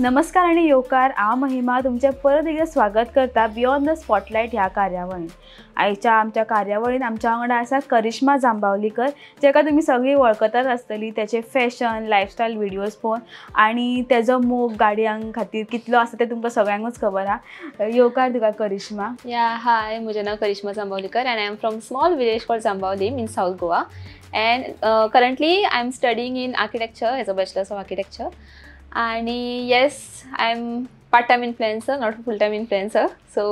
नमस्कार आनी येवकार. हांव महिमा तुमचें परत एकदां स्वागत करता बियॉन्ड the spotlight ह्या कार्यावळीन. आयच्या आमच्या कार्यावळीन आमच्या वांगडा आसा करिश्मा जांबावलीकर, जेका तुमी सगळीं वळखतात आसतली तेचे फॅशन लायफस्टायल व्हिडियोज पळोवन आनी तेजो मोग गाडयां खातीर कितलो आसा तें तुमकां सगळ्यांकूच खबर आहा. येवकार तुका करिश्मा. या, हाय, म्हजें नांव करिश्मा Jambavlikar and I am from small village called Jambaulim in South Goa and currently I am studying in architecture as a bachelors of architecture. आणि yes, I am part time influencer, not full time influencer, so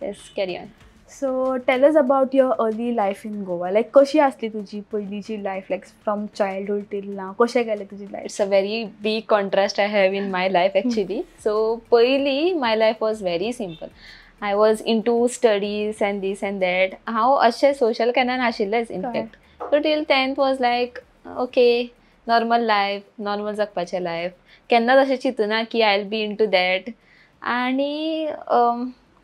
yes, carry on. So tell us about your early life in Goa. Like कशी आसली तुजी पयलींची life, like from childhood till now कशें गेलें तुजी life? It's a very big contrast I have in my life actually. So पयलीं my life was very simple. I was into studies and this and that. हांव अशें social केन्ना नाशिल्लेंच in fact. So till 10th was like okay, normal life, normal जगपाचें life. केन्नाच अशें चिंतूना की I will be into that. आनी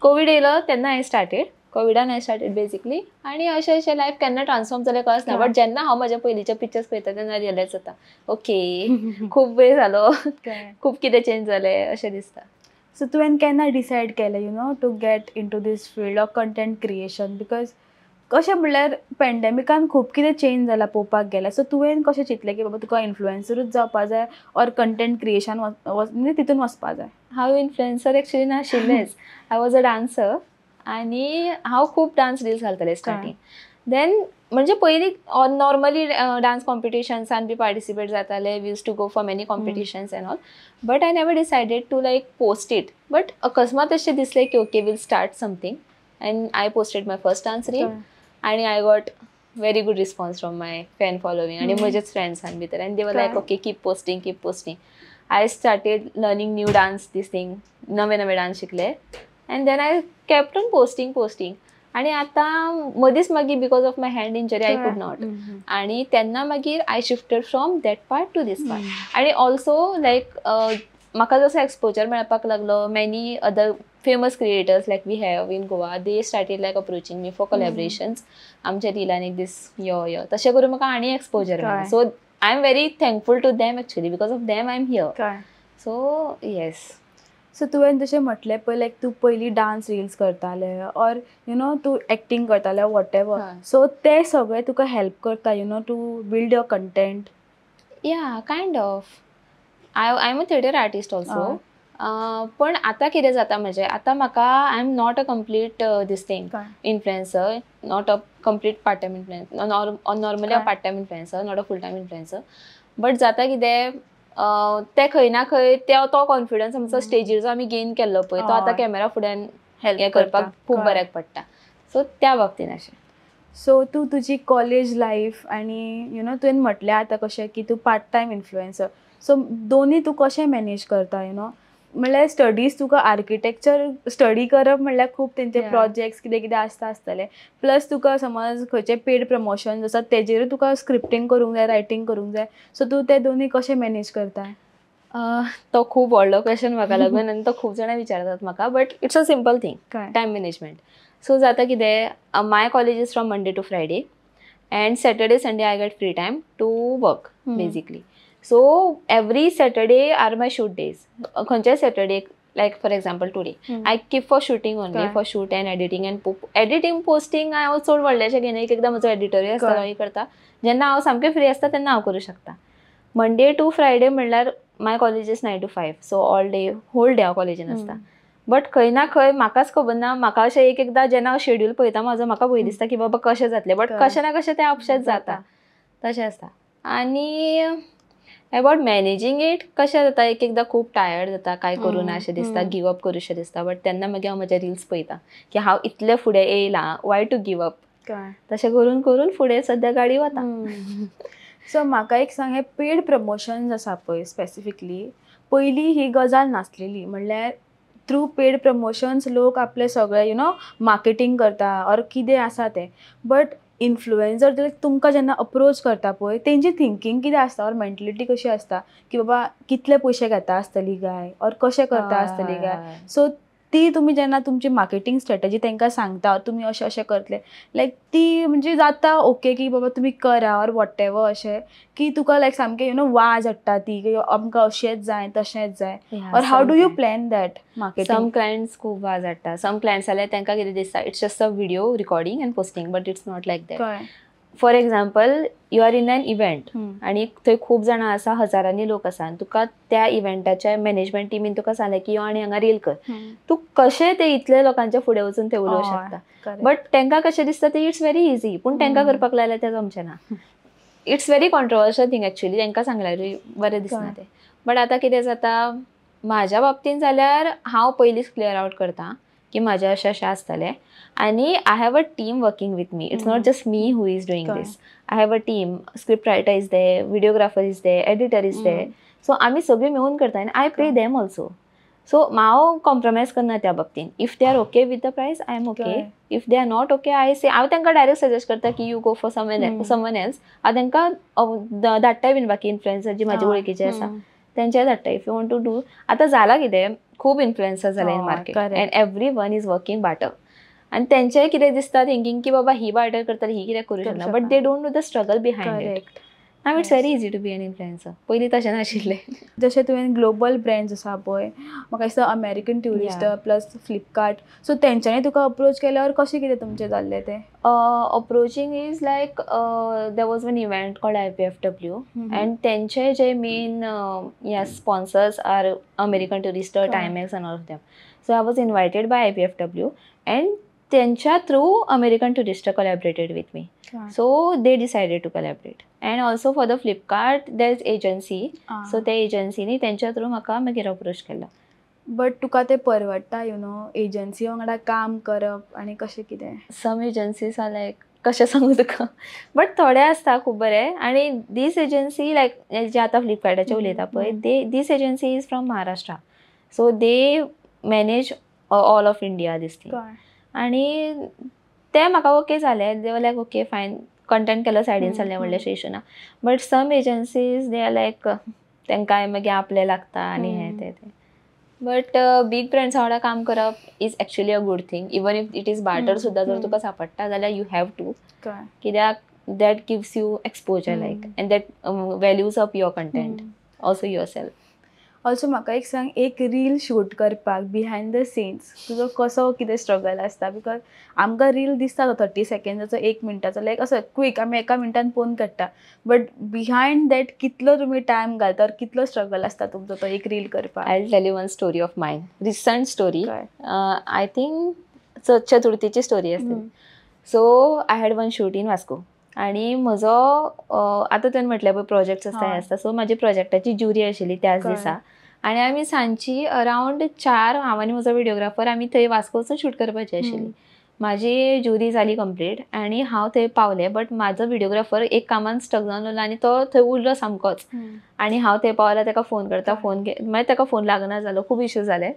Covid येयलो तेन्ना I started, कोविडान I started basically. आनी अशें अशें लायफ केन्ना ट्रान्सफॉर्म जालें कळच ना. बट जेन्ना हांव म्हज्या पयलींचे पिक्चर्स पळयता तेन्ना रियलायज जाता ओके, खूब वेळ जालो, खूब कितें चेंज जालें अशें दिसता. सो तुवें केन्ना डिसायड केलें to get into this field of content creation? Because कशें म्हणल्यार पेंडेमिकान खूब कितें चेंज जाला पळोवपाक गेल्यार. सो तुवें कशें चिंतलें की बाबा तुका इन्फ्लुएन्सरूच जावपा जाय ऑर कंटेंट क्रिएशन म्हणजे तितून वचपा जाय? हांव इन्फ्लुएन्सर एक्चुली नाशिल्लेंच. I was a dancer आनी हांव खूब डांस रिल्स घालतालें स्टार्टींग. देन म्हणजे पयलीं नॉर्मली डांस कॉम्पिटिशन्सान बी पार्टिसिपेट जाताले. We used to go for many competitions and all, but I never decided to like post it. But अकस्मात अशें दिसलें की okay, we'll start something, and I posted my first dance reel आनी I got very good response from my fan following आणि म्हजेच फ्रेंड्सान भितर, and they were like okay, keep posting, keep posting. I started learning new dance, this thing, नवे नवे dance शिकले and then I kept on posting, posting. आणि आतां मदींच मागीर because of my hand injury I could not, आणि तेन्ना मागीर I shifted from that part to this part. आणि ऑल्सो लायक म्हाका जसो एक्सपोजर मेळपाक लागलो, many other famous creators like we have in Goa, they started like approaching me for collaborations. आमच्या रिलान एक दीस यो यो, तशें करून म्हाका आनी एक्सपोजर मेळ्ळें. So I am very thankful to them actually, because of them I am here. So yes. So तुवें जशें म्हटलें पळय, लायक तूं पयलीं डांस रिल्स करतालें ऑर you know तूं एक्टींग करतालें, what ever, सो ते सगळें तुका हेल्प करता to build your content? Yeah, kind of. I am a theatre artist also. पण आतां कितें जाता म्हणजे आतां म्हाका I am not a complete this thing influencer, not a complete part time influencer, normally a part time influencer, not a full time influencer. But जाता कितें, ते खंय ना खंय ते तो कॉन्फिडन्स आमचो स्टेजीर जो आमी गेन केल्लो पळय, तो आतां कॅमेरा फुड्यान हें करपाक खूब बऱ्याक पडटा. सो त्या बाबतीन अशें. सो तूं तुजी कॉलेज लायफ आनी you know तुवें म्हटलें आतां कशें की तूं पार्ट टायम इन्फ्लुएन्सर, सो दोनी तूं कशें मॅनेज करता? You know म्हणल्यार स्टडीज, तुका आर्किटेक्चर स्टडी करप म्हणल्यार खूब तेंचे प्रोजेक्ट्स कितें कितें आसता आसतले, प्लस तुका समज खंयचे पेड प्रमोशन आसा तेजेरूय तुका स्क्रिप्टींग करूंक जाय, रायटींग करूंक जाय, सो तूं ते दोनी कशें मॅनेज करता? तो खूब व्हडलो क्वेश्चन म्हाका लागून आनी तो खूब जाणां विचारतात म्हाका, but it's a simple thing, time management. So जाता कितें, my college is from Monday to Friday and Saturday Sunday I get free time to work basically. So every Saturday are my shoot days. खंयच्याय Saturday, like for example today, I keep for shooting only, for shoot and editing and editing posting हांव चड व्हडलेशें घेयना. एक एकदां म्हजो एडिटरूय आसता, तोय करता. जेन्ना हांव सामकें फ्री आसता तेन्ना हांव करूं शकता. मंडे टू फ्रायडे म्हणल्यार my college is 9 to 5, so all day, whole day हांव कॉलेजीन आसता. बट खंय ना खंय म्हाकाच खबर ना, म्हाका अशें एक एकदां जेन्ना हांव शेड्यूल पळयता म्हाजो, म्हाका भंय दिसता की बाबा कशें जातलें, बट कशें ना कशें तें आपशेंच जाता, तशें आसता. आनी अबावट मॅनेजींग it कशें जाता, एक एकदां खूब टायर्ड जाता, कांय करूं ना अशें दिसता, गिव अप करूंशें दिसता, बट तेन्ना मागीर हांव म्हजे रिल्स पळयता की हांव इतलें फुडें येयलां, वाय टू गिव अप, तशें करून करून फुडें सद्या गाडी वता. सो म्हाका एक सांग, हे पेड प्रमोशन्स आसा पळय स्पेसिफिकली, पयलीं ही गजाल नासलेली, म्हणल्यार थ्रू पेड प्रमोशन्स लोक आपले सगळे you know marketing करता ऑर कितें आसा तें, बट इन्फ्लुएन्सर तुमकां जेन्ना अप्रोच करता पळय, तेंची थिंकींग कितें आसता ऑर मेंटलिटी कशी आसता की बाबा कितले पयशे घेता आसतली काय ऑर कशें करता आसतली काय? सो ती तुमी जेन्ना तुमची मार्केटींग स्ट्रेटजी तांकां सांगता, तुमी अशें अशें करतले, लायक ती म्हणजे जाता ओके की बाबा तुमी करा ऑर what ever, अशें की तुका लायक सामकें you know वाज हाडटा ती की आमकां अशेंच जाय, तशेंच जाय, or how do you plan that marketing? Some clients खूब वाज हाडटा. सम क्लायंट्स जाल्यार तांकां कितें दिसता, it's just a video recording and posting, but it's not like that. कळ्ळें. For example, you are in an event आनी थंय खूब जाणां आसा, हजारांनी लोक आसा, आनी तुका त्या इव्हेंटाच्या मॅनेजमेंट टिमीन तुका सांगलें की यो आनी हांगा रील कर. तूं कशें ते इतले लोकांच्या फुडें वचून ते उलोवंक शकता? बट तांकां कशें दिसता ते it's very easy, पूण तांकां करपाक लायल्यार तें जमचें ना. It's very controversial thing actually, तांकां सांगल्यारूय बरें दिसना तें. बट आतां कितें जाता म्हाज्या बाबतीन जाल्यार हांव पयलींच क्लियर आवट करता की म्हाजें अशें अशें आसतलें, आनी I have a team working with me. It's not just me who is doing this. I have a team, script writer is there, videographer is there, editor is there. So आमी सगळीं मेळून करता आनी I pay them also. So हांव compromise करना त्या बाबतीन. If they are okay with the price, I am okay. If they are not okay, I say, हांव तांकां डायरेक्ट सजेस्ट करता की you go for someone else. हांव तांकां धाडटाय बीन बाकी इन्फ्लुएन्सर जी म्हाजे वळखीचे आसा तेंच्याय धाडटा, if you want to do. आतां जालां कितें, खूब इन्फ्लुएन्सर जाले in market and every one is working barter, आनी तेंचेय कितें दिसता थिंकींग की बाबा ही बार्टर करतली, ही कित्याक करूं शकना, but they don't know the struggle behind it. Now it's very easy to be an influencer, पयलीं तशें नाशिल्लें. जशें तुवें ग्लोबल ब्रँड्स आसा पळय, म्हाका दिसता अमेरिकन ट्युरिस्टर प्लस फ्लिपकार्ट, सो तेंच्यांनी तुका अप्रोच केल्यावर कशें कितें तुमचें जाल्लें तें? Approaching is like, there was one event called IPFW, and तेंचे जे main sponsors are American Tourister, Timex and all of them. So I was invited by IPFW and तेंच्या through American Tourister collaborated with me. So they decided to collaborate. And also for the Flipkart there is agency, so त्या एजन्सीनी तेंच्या through म्हाका मागीर approach केलो. But तुका तें परवडटा you know agency वांगडा काम करप आनी कशें कितें? सम एजन्सीज are लायक, कशें सांगू तुका, बट थोडे आसता खूब बरे. आनी दीस एजन्सी लायक जे आतां फ्लिपकार्टाचे उलयता पळय, they this agency is from Maharashtra, so they manage all of India this thing. आनी ते म्हाका ओके जाले, they like okay fine, content केलो सायडीन सरलें, व्हडलेशें इशू ना. But some agencies they are like तांकां मागीर आपलें लागता आनी हें तें तें. बट बीग ब्रँड्सा वांगडा काम करप is actually a good thing, even if it is barter सुद्दां जर तुका सांपडटा जाल्यार you have to, कित्याक that gives you exposure like and that values up your content also yourself. Also म्हाका एक सांग, एक रील शूट करपाक बिहायंड the scenes तुजो कसो कितें स्ट्रगल आसता? Because आमकां रील दिसता तो 30 सेकेंड्साचो, 1 मिनटाचो, लायक असो क्वीक आमी एका मिनटान पळोवन काडटा, बट बिहायंड that कितलो तुमी टायम घालता, कितलो स्ट्रगल आसता तुमचो तो एक रील करपाक? I will tell you one story of mine, recent story. I think चतुर्थीची story आसतली. So I had one shoot in Vasco, आनी म्हजो आतां तुवें म्हटलें पळय प्रोजेक्ट्स आसता हें आसता, सो म्हाजी प्रोजेक्टाची ज्युरी आशिल्ली त्याच दिसा, आनी आमी सांजची अरावंड 4, हांव आनी म्हजो व्हिडियोग्राफर आमी थंय वास्को वचून शूट करपाची आशिल्ली. म्हाजी ज्युरी जाली कंप्लीट आनी हांव थंय पावलें, बट म्हाजो व्हिडियोग्राफर एक कामान स्टक जावन उरलो आनी तो थंय उरलो सामकोच. आनी हांव थंय पावल्यार ताका फोन करता, फोन मागीर ताका फोन लागना जालो, खूब इश्यू जाले.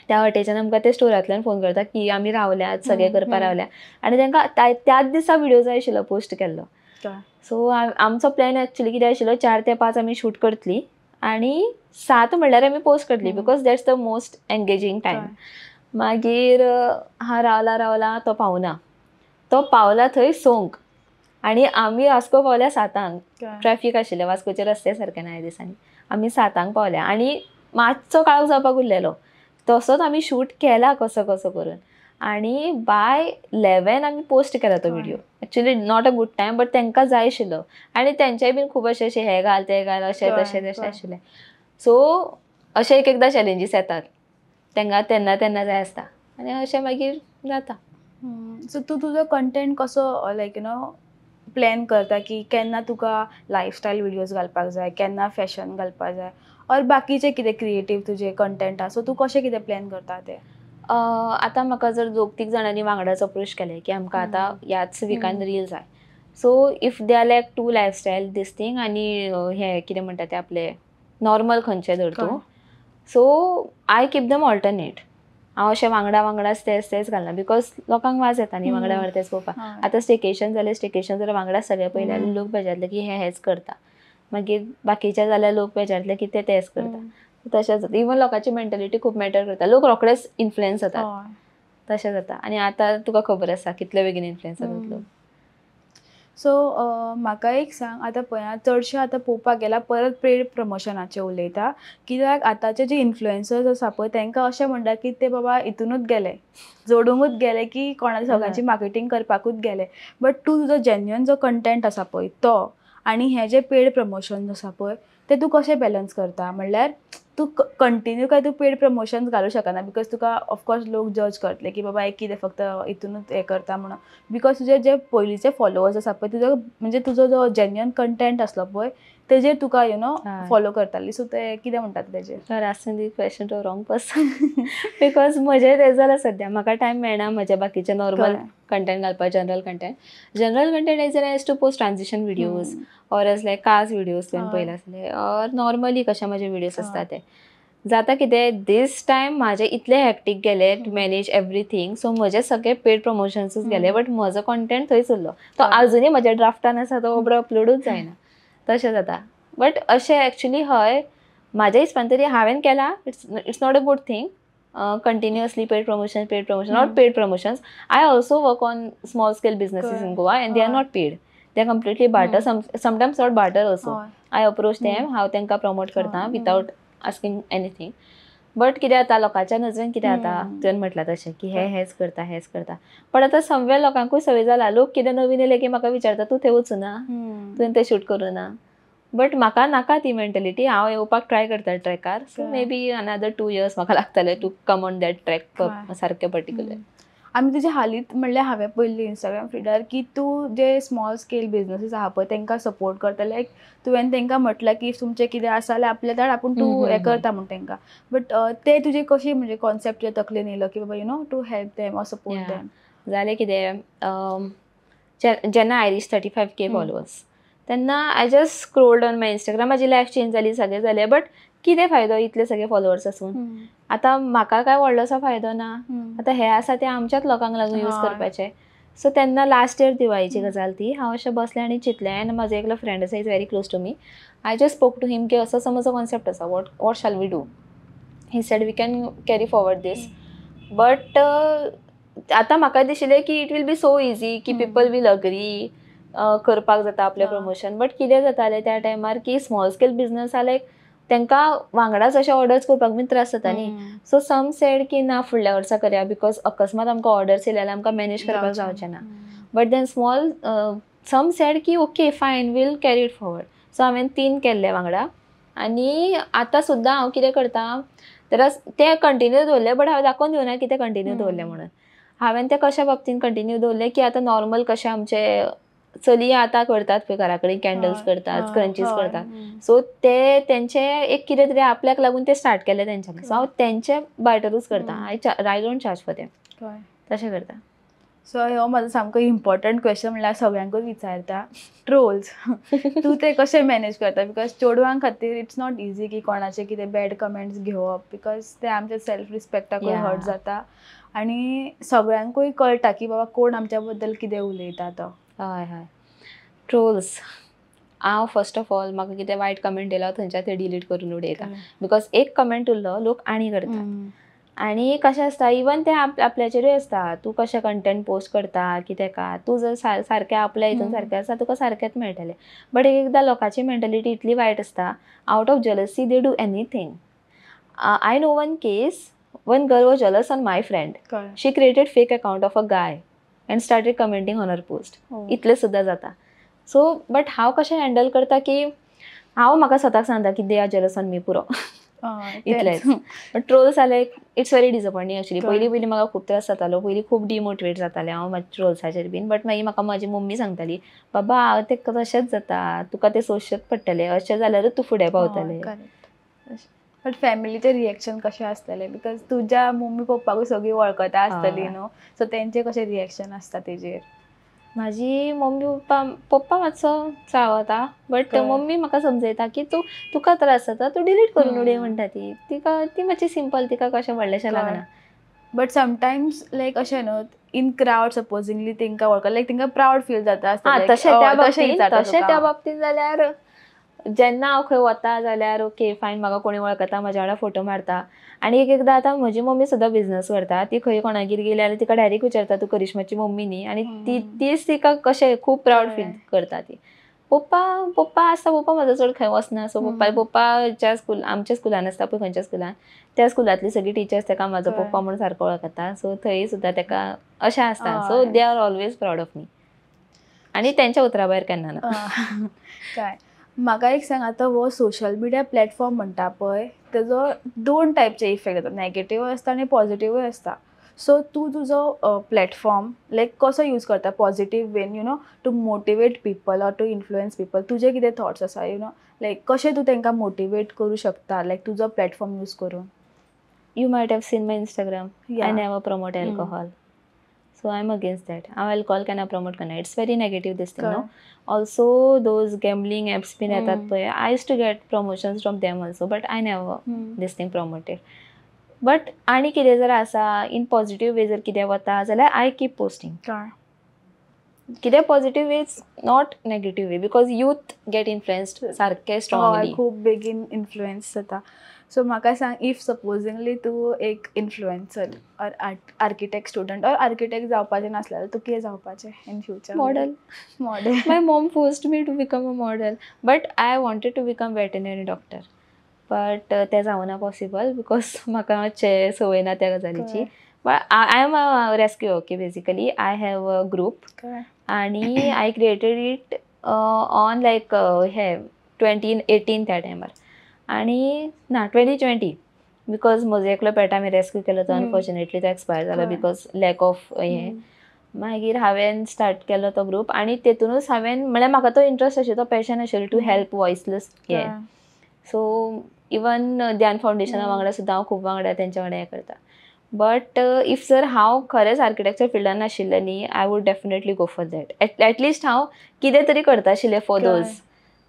त्या वाटेच्यान आमकां ते स्टोरांतल्यान फोन करता की आमी रावल्यात, सगळें करपाक रावल्या, आनी तांकां त्याच दिसा व्हिडियो जाय आशिल्लो पोस्ट केल्लो. सो आमचो प्लॅन एक्चुली कितें आशिल्लो, 4 ते 5 आमी शूट करतली आनी 7 म्हणल्यार आमी पोस्ट करतली, because that's the most engaging time. मागीर हा रावला रावला तो पावना, तो पावला थंय 6 आनी आमी वास्को पावल्या 7, ट्रॅफीक आशिल्लें वास्कोचे रस्ते सारके ना ह्या दिसांनी. आमी 7 पावल्या आनी मातसो काळोख जावपाक उरलेलो, तसोच आमी शूट केला कसो कसो करून, आनी बाय 11 आमी पोस्ट केला तो video. Actually not a good time, but तांकां जाय आशिल्लो आनी तेंचेय बीन खूब अशें अशें हें घाल तें घाल अशें तशें तशें आशिल्लें. सो अशें एक एकदां चॅलेंजीस येतात तांकां, तेन्ना तेन्ना जाय आसता आनी अशें मागीर जाता. सो तूं तुजो कंटेंट कसो लायक you know plan करता की केन्ना तुका लायफस्टायल व्हिडियोज घालपाक जाय, केन्ना फॅशन घालपाक जाय, ऑर बाकीचे कितें क्रिएटीव तुजे कंटेंट आसा, सो तूं कशें कितें प्लॅन करता तें? आतां म्हाका जर 2-3 जाणांनी वांगडाच अप्रोच केलें की आमकां आतां ह्याच विकान रील जाय, so if they are like to lifestyle this thing आनी हें कितें म्हणटा तें आपलें नॉर्मल खंयचें धर तूं, so I keep them alternate. हांव अशें वांगडा वांगडाच तेच तेच घालना, because लोकांक वाज येता न्ही वांगडा वांगडा तेच पळोवपाक. आतां स्टेकेशन जालें, स्टेकेशन जर वांगडा सगळें पळयलें जाल्यार लोक बेजारले की हें हेंच करता, मागीर बाकीचे जाल्यार लोक बेजारले की ते तेच करता. तशें जाता. इवन लोकांची मेंटलिटी खूब मॅटर करता, लोक रोखडेच इन्फ्लुएन्स जातात, तशें जाता. आनी आतां तुका खबर आसा कितले बेगीन इन्फ्लुएन्स जातात लोक. सो म्हाका एक सांग, आतां पळय चडशें आतां पळोवपाक गेल्यार परत पेड प्रमोशनाचें उलयता, कित्याक आतांचे जे इन्फ्लुएन्सर्स आसा पळय तांकां अशें म्हणटा की ते बाबा हितूनच गेले, जोडूंकच गेले की कोणाची सगळ्यांची मार्केटींग करपाकूच गेले. बट तूं तुजो जेन्युअन जो कंटेंट आसा पळय तो आनी हे जे पेड प्रमोशन आसा पळय ते तूं कशें बॅलन्स करता? म्हणल्यार तूं कंटिन्यू काय तूं पेड प्रमोशन्स घालूं शकना, because तुका ऑफकोर्स लोक जज करतले की बाबा हे कितें फक्त हितूनच हें करता म्हणून, because तुजे जे पयलींचे फॉलोवर्स आसा पळय तुजो म्हणजे तुजो जो जेन्युअन कंटेंट आसलो पळय तेजेर तुका you know follow करताली. सो ते कितें म्हणटात तेजेर? You are asking the question to wrong person because म्हजें तें जालां सद्या म्हाका टायम मेळना म्हज्या बाकीचे नॉर्मल कंटेंट घालपाक. General content, general content as as to post transition videos or as like cars videos तुवें पळयले आसले ऑर नॉर्मली कशे म्हजे व्हिडियोज आसता ते. जाता कितें दीस टायम म्हाजे इतले हॅक्टीक गेले टू मॅनेज एवरीथींग, सो म्हजे सगळे पेड प्रमोशन्सूच गेले, बट म्हजो कंटेंट थंयच उरलो, तो आजुनूय म्हज्या ड्राफ्टान आसा, तो ओबरो अपलोडूच जायना, तशें जाता. बट अशें एक्चुली हय म्हाज्या हिसपान तरी हांवें केलां, it's not a good thing continuously paid promotion, paid promotion, not paid promotions. I also work on small scale businesses in Goa and they are not paid, they are completely barter, sometimes not barter also. I approach them, हांव तांकां promote करता without asking anything. But कितें जाता लोकांच्या नजरेन कितें जाता, तुवें म्हटलां तशें की हे हेंच करता हेंच करता, पण आतां समवेर लोकांकूय संवय जाला, लोक कितें नवीन येयले की म्हाका विचारता तूं थंय वचूना, तुवें तें शूट करूं ना. बट म्हाका नाका ती मेंटलिटी, हांव येवपाक ट्राय करता ट्रॅकार, so maybe another 2 years म्हाका लागतले to come on that track सारकें पर्टिक्युलर. आमी तुजे हालींच म्हणल्यार हांवें पळयल्ली इंस्टाग्राम फिडार की तूं जे स्मॉल स्केल बिजनसीस आहा पळय तांकां सपोर्ट करता, लायक तुवें तांकां म्हटलां की तुमचें कितें आसा जाल्यार आपल्या धाड आपूण तूं हें करता म्हूण तांकां, बट ते तुजे कशी म्हणजे कॉन्सेप्ट तुज्या तकलेन येयलो की बाबा you know to help them or support them? जालें कितें जेन्ना I reach 35K followers तेन्ना I just scrolled on my Instagram, म्हाजी लायफ चेंज जाली, सगळें जालें, बट कितें फायदो इतले सगळे फॉलोवर्स आसून? आतां म्हाका काय व्हडलोसो फायदो ना, आतां हे आसा ते आमच्याच लोकांक लागून यूज करपाचे. सो तेन्ना लास्ट इयर दिवाळीची गजाल ती, हांव अशें बसलें आनी चिंतलें, आनी म्हाजो एकलो फ्रेंड आसा, is very close to me, I just spoke to him की असो असो म्हजो कॉन्सेप्ट आसा, what shall we do? He said we can carry forward this, but आतां म्हाका दिशिल्लें की it will be so easy की पिपल will agree करपाक जाता आपलें प्रमोशन. बट कितें जातालें त्या टायमार की स्मॉल स्केल बिजनस लायक तांकां वांगडाच अशे ऑर्डर्स करपाक बीन त्रास जाता न्ही. सो सम सेड की ना फुडल्या वर्सा करया, because अकस्मात आमकां ऑर्डर्स येयले जाल्यार आमकां मॅनेज करपाक जावचें ना. But then small some said की okay fine we'll carry it forward. So हांवें 3 केल्ले वांगडा, आनी आतां सुद्दां हांव कितें करता तर ते कंटिन्यू दवरले, बट हांवें दाखोवन दिवना की ते कंटिन्यू दवरले म्हणून. हांवें ते कशा बाबतीन कंटिन्यू दवरले की आतां नॉर्मल कशें आमचे चली आतां करतात पळय घरा कडेन कॅन्डल्स करतात, स्क्रंचीज करतात, सो ते तेंचे एक कितें तरी आपल्याक लागून ते स्टार्ट केले तेंच्यांनी. सो हांव तेंचे बार्टरूच करता, I don't charge for them, तशें करता. सो हो म्हाजो सामको इम्पॉर्टंट क्वेश्चन म्हणल्यार सगळ्यांकूच विचारता, ट्रोल्स तूं ते कशें मॅनेज करता? Because चेडवां खातीर it's not easy की कोणाचे कितें बॅड कमेंट्स घेवप, because ते आमच्या सेल्फ रिस्पेक्टाकूय हर्ट जाता आनी सगळ्यांकूय कळटा की बाबा कोण आमच्या बद्दल कितें उलयता तो. हय हय, ट्रोल्स हांव फर्स्ट ऑफ ऑल म्हाका कितें वायट कमेंट येयलो थंयच्या थंय डिलीट करून उडयता, because एक कमेंट उरलो लोक आनी करता. आनी कशें आसता इवन तें आपल्याचेरूय आसता, तूं कशें कंटेंट पोस्ट करता कितें का, तूं जर सारकें आपल्या हितून सारकें आसा तुका सारकेंच मेळटलें. बट एक एकदां लोकांची मेंटलिटी इतली वायट आसता, out of jealousy they do anything. I know one case, one girl was jealous on my friend, she created fake account of a guy and started commenting on her post. इतलें सुद्दां जाता. So but हांव कशें handle करता की हांव म्हाका स्वताक सांगता की they are jealous on me, पुरो इतलेंच. बट ट्रोल्स जाले it's very disappointing actually. पयलीं पयलीं म्हाका खूब त्रास जातालो, पयलीं खूब डिमोटिवेट जातालें हांव म्हाज्या ट्रोल्साचेर बीन. बट मागीर म्हाका म्हाजी मम्मी सांगताली, बाबा तें तशेंच जाता, तुका तें सोंसचेंच पडटलें, अशें जाल्यारूच तूं फुडें पावतलें. बट फॅमिलीचें रिएक्शन कशें आसतलें? Because तुज्या मम्मी पप्पाकूय सगळीं वळखता आसतली न्हू, सो तेंचें कशें रिएक्शन आसता तेजेर? म्हाजी मम्मी पप्पा, पप्पा मातसो चाळवता, बट मम्मी म्हाका समजयता की तूं तुका त्रास जाता तूं डिलीट करून उडय म्हणटा ती. तिका ती मातशी सिंपल, तिका कशें व्हडलेशें लागना. बट समटायम्स लायक अशें न्हू इन क्रावड सपोजिंगली तेंकां वळखता, लायक तेंकां प्रावड फील जाता. तशें त्या बाबतीन, तशें त्या बाबतीन जाल्यार जेन्ना हांव खंय वता जाल्यार ओके फायन, म्हाका कोणी वळखता, म्हज्या वांगडा फोटो मारता. आनी एक एकदां आतां म्हजी मम्मी सुद्दां बिजनस करता, ती खंय कोणागेर गेली जाल्यार तिका डायरेक्ट विचारता तूं करिश्माची मम्मी न्ही, आनी ती तीच तिका कशें खूब प्रावड फील करता ती. पप्पा पप्पा आसता, पप्पा म्हजो चड खंय वचना. सो पप्पा पप्पाच्या स्कूल, आमच्या स्कुलान आसता पळय खंयच्या स्कुलान, त्या स्कुलांतली सगळी टिचर्स ताका म्हाजो पप्पा म्हणून सारको वळखता. सो थंय सुद्दां ताका अशें आसता. So they are always proud of me आनी तेंच्या उतरा भायर केन्ना ना. काय म्हाका एक सांग, आतां हो सोशल मिडिया प्लॅटफॉर्म म्हणटा पळय, तेजो दोन टायपचे इफेक्ट जाता, नेगेटिव्हय आसता आनी पॉझिटिव्हय आसता. सो तूं तुजो प्लॅटफॉर्म लायक कसो यूज करता positive when, to motivate people or to influence people? तुजे कितें थॉट्स आसा, लायक कशें तूं तांकां मोटिवेट करूं शकता लायक तुजो प्लॅटफॉर्म यूज करून? You might have seen my Instagram. I never promote alcohol. So I am against that. हांव अल्कोहोल केन्ना प्रमोट करना. It's very negative this thing, no. Also those gambling apps बीन येतात पळय, I used to get promotions from them also, but I never this thing promoted. But आनी कितें जर आसा इन पॉझिटिव्ह वे जर कितें वता जाल्यार I keep posting. कितें positive ways, not negative way, because youth get influenced सारकें स्ट्रॉंगली. खूब बेगीन इन्फ्लुएन्स जाता. सो म्हाका सांग, if सपोजिंगली तूं एक influencer or architect student or architect जावपाचें नासलें जाल्यार तूं कितें जावपाचें in future? Model. Model. My mom forced me to become a model, but I wanted to become veterinary doctor. But तें जावना पॉसिबल because म्हाका मातशें संवय ना त्या गजालीची. But I am a rescue, okay, basically I have a group आनी I created it on like hey 2018 त्या टायमार, आनी ना 2020, because म्हजो एकलो पेट आमी रेस्क्यू केलो तो अनफॉर्चुनेटली तो एक्सपायर जालो because lack of हें. मागीर हांवें स्टार्ट केलो तो ग्रूप आनी तेतुनूच हांवें म्हळ्यार म्हाका तो इंट्रस्ट आशिल्लो, तो पॅशन आशिल्लो टू हेल्प वॉयसलेस हें. सो इवन ध्यान फावंडेशना वांगडा सुद्दां हांव खूब वांगडा तेंच्या वांगडा हें करता. बट if जर हांव खरेंच आर्किटेक्चर फिल्डान नाशिल्लें न्ही, I would definitely go for that. At least हांव कितें तरी करता आशिल्लें फॉर those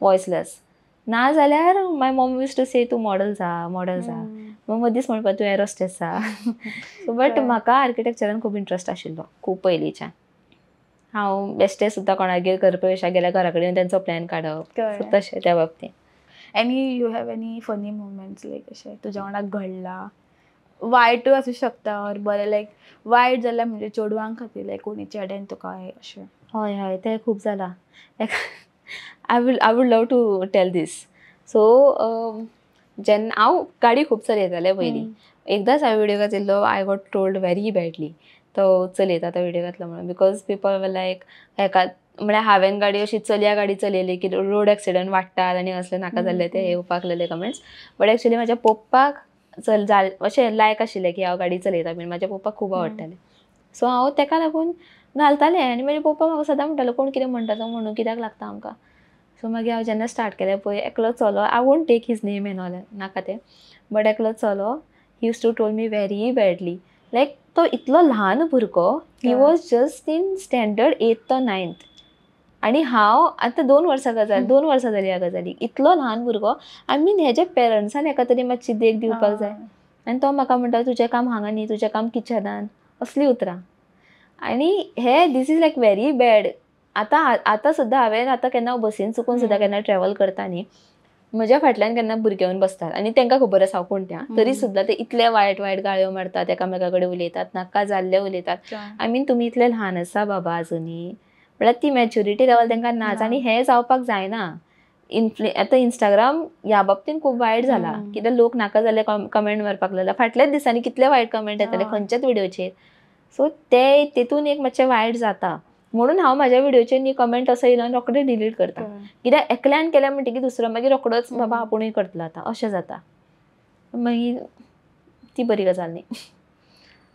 voiceless. ना जाल्यार my mom used to say तूं मॉडल जा, मॉडल जा. मग मदींच म्हणपा तूं एअर होस्टेस जा. सो बट म्हाका आर्किटेक्चरान खूब इंट्रस्ट आशिल्लो खूब पयलींच्यान. हांव बेश्टें सुद्दां कोणागेर घरप्रवेशाक गेल्यार घरा कडेन तेंचो प्लॅन काडप, सो तशें त्या बाबतींत. Any you have any funny moments like अशें तुज्या वांगडा घडला, वायटूय आसूं शकता ऑर बरें? लायक वायट जाल्यार म्हणजे चेडवां खातीर लायक कोणी चेड्यान तुका अशें? हय हय, तें खूब जालां. I would love to tell this. So जेन्ना हांव गाडी खूब चलयतालें पयलीं, एकदांच हांवें video घातिल्लो, I got trolled very badly तो चलयता तो विडियो घातलो म्हणून, because people वर लायक हेका म्हळ्यार हांवें गाडी अशी चलया गाडी चलयली की रोड एक्सिडंट वाडटात आनी असले नाका जाल्ले ते येवपाक लागले कमेंट्स. बट एक्चुली म्हाज्या पप्पाक चल जाल अशें लायक आशिल्लें की हांव गाडी चलयता बीन, म्हाज्या पप्पाक खूब आवडटालें. सो हांव तेका लागून घालतालें आनी म्हाजे पप्पा म्हाका सदां म्हणटालो कोण कितें म्हणटा तो म्हणून कित्याक लागता आमकां. सो मागीर हांव जेन्ना स्टार्ट केलें पळय, एकलो चलो, I won't take his name and all, नाका तें, बट एकलो चलो he used to troll me very badly. Like तो इतलो ल्हान भुरगो, he was just in standard 8th or 9th, आनी हांव आतां 2 वर्सां गजाल, 2 वर्सां जाली ह्या गजालीक. इतलो ल्हान भुरगो, I mean हेज्या पेरंट्सान हेका तरी मातशी देख दिवपाक जाय. आनी तो म्हाका म्हणटा तुजें काम हांगा न्ही, तुजें काम किचनान, असलीं उतरां. आनी हे this is like very bad. आतां आतां सुद्दां हांवें आतां केन्ना बसीन चुकून सुद्दां केन्ना ट्रॅवल करता न्ही, म्हज्या फाटल्यान केन्ना भुरगे येवन बसतात आनी तांकां खबर आसा हांव कोण तें, तरी सुद्दां ते इतले वायट वायट गाळयो मारतात, एकामेका कडेन उलयतात, नाका जाल्ले उलयतात. I mean तुमी इतले ल्हान आसा बाबा आजुनी, म्हळ्यार ती मॅच्युरिटी लेवल तांकां नाच, आनी हें जावपाक जायना. आतां इंस्टाग्राम ह्या बाबतीन खूब वायट जाला, कित्याक लोक नाका जाल्ले कमेंट मारपाक लागला. फाटल्याच दिसांनी कितले वायट कमेंट येताले खंयच्याच विडियोचेर. सो ते तेतून एक मातशें वायट जाता, म्हणून हांव म्हाज्या विडियोचेर न्ही कमेंट असो येयलो आनी रोखडें डिलीट करता. कित्याक एकल्यान केल्या म्हणटकीर दुसरो मागीर रोखडोच बाबा आपुणूय करतलो आतां, अशें जाता. मागीर ती बरी गजाल न्ही.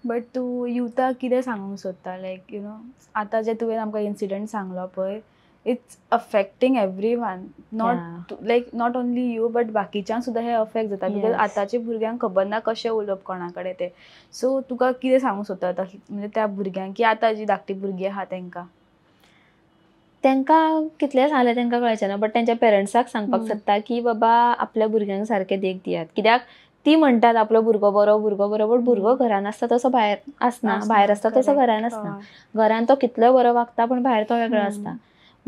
बट तूं युथाक कितें सांगूंक सोदता, लायक you know आतां जे तुवें आमकां इन्सिडंट सांगलो पळय, it's affecting everyone, not like not only you but बाकीच्यांक सुद्दां हे अफेक्ट जाता, because आतांच्या भुरग्यांक खबर ना कशें उलोवप कोणा कडेन तें. सो तुका कितें सांगूंक सोदता म्हणजे त्या भुरग्यांक की आतां जी धाकटी भुरगीं आहा तेंकां? तांकां कितलें सांगलें तांकां कळचें ना, बट तेंच्या पेरंट्साक सांगपाक सोदता की बाबा आपल्या भुरग्यांक सारकें देख दियात. कित्याक ती म्हणटात आपलो भुरगो बरो, भुरगो बरो, बट भुरगो घरान आसता तसो भायर आसना, भायर आसता तसो घरान आसना. घरान तो कितलो बरो वागता पण भायर तो वेगळो आसता.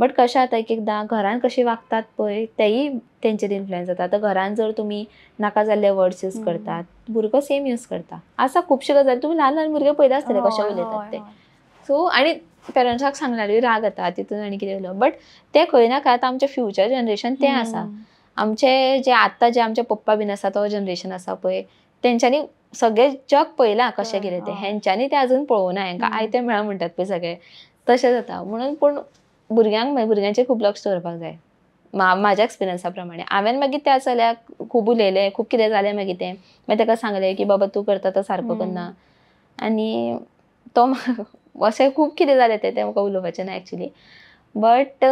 बट कशें जाता एक एकदां घरान कशें वागतात पळय तेयी तेंचेर इन्फ्लुयन्स जाता. आतां घरान जर तुमी नाका जाल्ले वर्ड्स यूज करतात, भुरगो सेम यूज करता. आसा खुबशे गजाली तुमी ल्हान ल्हान भुरगे पळयता आसतले कशें उलयतात ते. सो आनी पेरंट्साक सांगल्यारूय राग येता तितून आनी कितें उलोवप, बट तें खंय ना खंय आतां आमचें फ्युचर जनरेशन तें आसा. आमचे जे आतां जे आमचे पप्पा बीन आसा तो जनरेशन आसा पळय, तेंच्यांनी सगळें जग पळयलां कशें कितें तें, हेंच्यांनी तें अजून पळोवना, हेंकां आयतें मेळ्ळां म्हणटात पळय सगळें, तशें जाता. म्हणून पूण भुरग्यांक भुरग्यांचेर खूब लक्ष दवरपाक जाय. म्हाज्या एक्सपिरियन्सा प्रमाणे हांवें मागीर त्या चल्याक खूब उलयलें, खूब कितें जालें मागीर तें, मागीर ताका सांगलें की बाबा तूं करता तो सारको करना, आनी तो अशें खूब कितें जालें तें तें म्हाका उलोवपाचें ना एक्चुली. बट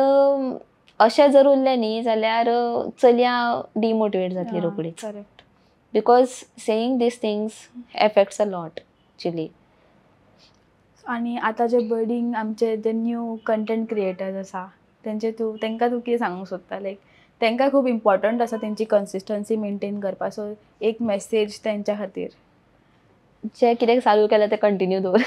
अशें जर उरलें न्ही जाल्यार चलयां डिमोटिवेट जातली रोखडीच, because saying these things affects a lot actually. आनी आतां जे बर्डींग आमचे जे न्यू कंटेंट क्रिएटर्स आसा तेंचे तूं तेंकां तूं कितें सांगूंक सोदता? लायक तेंकां खूब इम्पॉर्टंट आसा तेंची कन्सिस्टन्सी मेनटेन करपाक, सो एक मॅसेज तेंच्या खातीर. जें कितें चालू केलां तें कंटिन्यू दवर,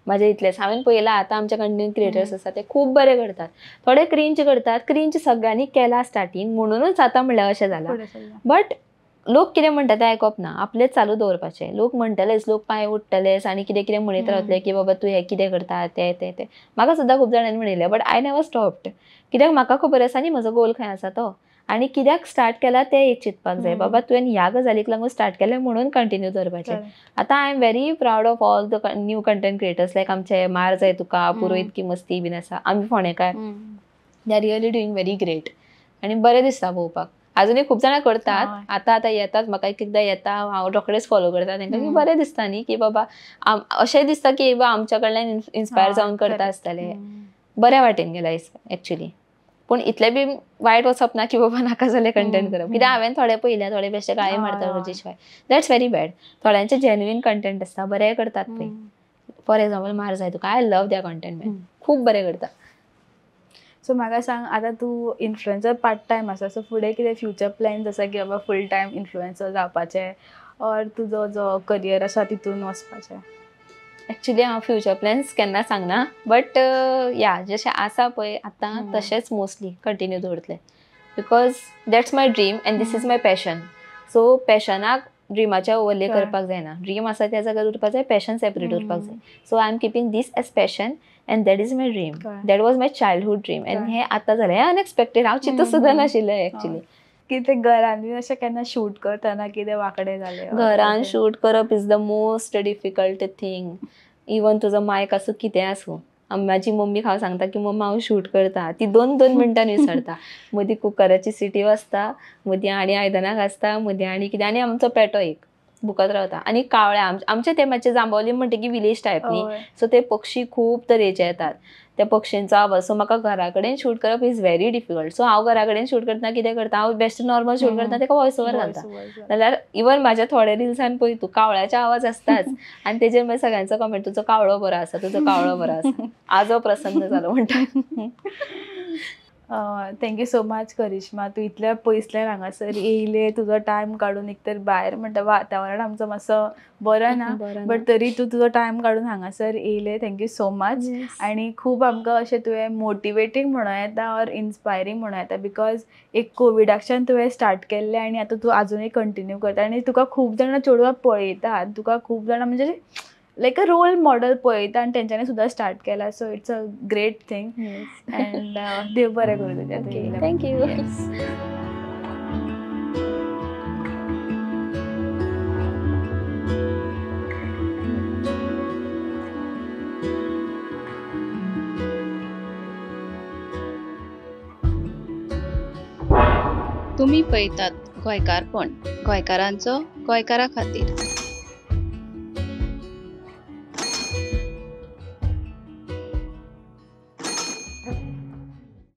म्हाजें इतलेंच. हांवें पळयलां आतां आमचे कंटेंट क्रिएटर्स आसा ते खूब बरे करतात, थोडे क्रिंज करतात, क्रिंज सगळ्यांनी केला स्टार्टींग म्हणुनूच आतां म्हणल्यार अशें जालां. बट लोक कितें म्हणटा तें आयकप ना, आपलेंच चालू दवरपाचें. लोक म्हणटलेच, लोक पांय उडटलेच आनी कितें कितें म्हणीत रावतले की बाबा तूं हें कितें करता तें तें तें. म्हाका सुद्दां खूब जाणांनी म्हणिल्लें, बट I never stopped. कित्याक म्हाका खबर आसा न्ही म्हजो गोल खंय आसा तो, आनी कित्याक स्टार्ट केला तें एक चिंतपाक जाय. बाबा तुवें ह्या गजालीक लागून स्टार्ट केलें म्हणून कंटिन्यू दवरपाचें. आतां I am very proud of all the new content creators, like आमचे मार जाय तुका, पुरोहित की मस्ती बीन आसा, आमी फोंडेकार, they are really doing very great आनी बरें दिसता पळोवपाक. अजुनूय खूब जाणां करतात, आतां आतां येतात, म्हाका एक एकदां येता, हांव रोखडेच फॉलो करता तांकां, की बरें दिसता न्ही की बाबा अशें दिसता की बाबा आमच्या कडल्यान इन्स्पायर जावन करता आसतले, बऱ्या वाटेन गेला एक्चुली. पूण इतलें बी वायट वचप ना की बाबा नाका जालें कंटेंट करप, कित्याक हांवें थोडे पळयल्या, थोडे बेश्टे गाळी मारता गरजे शिवाय, that's very bad. थोड्यांचे जेन्युइन कंटेंट आसता, बरें करतात पळय. फॉर एग्जाम्पल मार जाय तुका, I love their content man, खूब बरें करता. सो म्हाका सांग, आतां तूं इन्फ्लुएन्सर पार्ट टायम आसा, सो फुडें कितें फ्युचर प्लॅन्स आसा की बाबा फूल टायम इन्फ्लुएन्सर जावपाचें ऑर तुजो जो करियर आसा तितून वचपाचें? एक्चुली हांव फ्युचर प्लॅन्स केन्ना सांगना, बट या जशें आसा पळय आतां तशेंच मोस्टली कंटिन्यू दवरतलें, because that's my dream and this is my passion. So पॅशनाक ड्रिमाच्या overlay करपाक जायना, ड्रीम आसा त्या जाग्यार उरपाक जाय, पॅशन सेपरेट उरपाक जाय. So I am keeping this as passion and that is my dream, that was my childhood dream and हें आतां जालें, हें अनएक्सपेक्टेड, हांव चिंतूं सुद्दां नाशिल्लें एक्चुली. कितें घरान अशें केन्ना शूट करतना कितें वांकडें जालें? घरान शूट करप is the most difficult thing. Even तुजो मायक आसूं कितें आसूं, म्हाजी मम्मीक हांव सांगता की मम्मा हांव शूट करता, ती दोन दोन मिनटां विसरता. मदीं कुकराची सिटी वाजता, मदीं आनी आयदनां घासता, मदीं आनी कितें, आनी आमचो पेटो एक भुकत रावता, आनी कावळ्या आमचे ते मातशे जांबावली म्हणटकीर विलेज टायप न्ही, सो ते पक्षी खूब तरेचे येतात, त्या पक्षींचो आवाज. सो म्हाका घरा कडेन शूट करप is very difficult. सो हांव घरा कडेन शूट करतना कितें करता, हांव बेस्ट नॉर्मल शूट करतना तेका वॉयस ओवर घालता, नाल्यार इवन म्हाज्या थोडे रिल्सान पळय तूं कावळ्याचे आवाज आसताच आनी तेजेर मागीर सगळ्यांचो कमेंट, तुजो कावळो बरो आसा, तुजो कावळो बरो आसा, आजो प्रसन्न जालो म्हणटा. Thank you so much Karishma, तूं इतल्या पयसल्यान हांगासर येयलें, तुजो टायम काडून, एक तर भायर म्हणटा वातावरण आमचो मातसो बरो ना, बट तरी तूं तुजो टायम काडून हांगासर येयलें, thank you so much. आनी खूब आमकां अशें तुवें मोटिवेटींग म्हणूं येता ऑर इन्स्पायरींग म्हणूं येता, because एक कोविडाकच्यान तुवें स्टार्ट केल्लें आनी आतां तूं आजुनूय कंटिन्यू करता, आनी तुका खूब जाणां चेडवां पळयतात, तुका खूब जाणां म्हणजे लायक अ रोल मॉडल पळयता आनी तेंच्यांनी सुद्दां स्टार्ट केला. So it's a great thing and देव बरें करूं तुजें. Thank you. तुम्ही पळयतात गोंयकारपण, गोंयकारांचो गोंयकारा खातीर.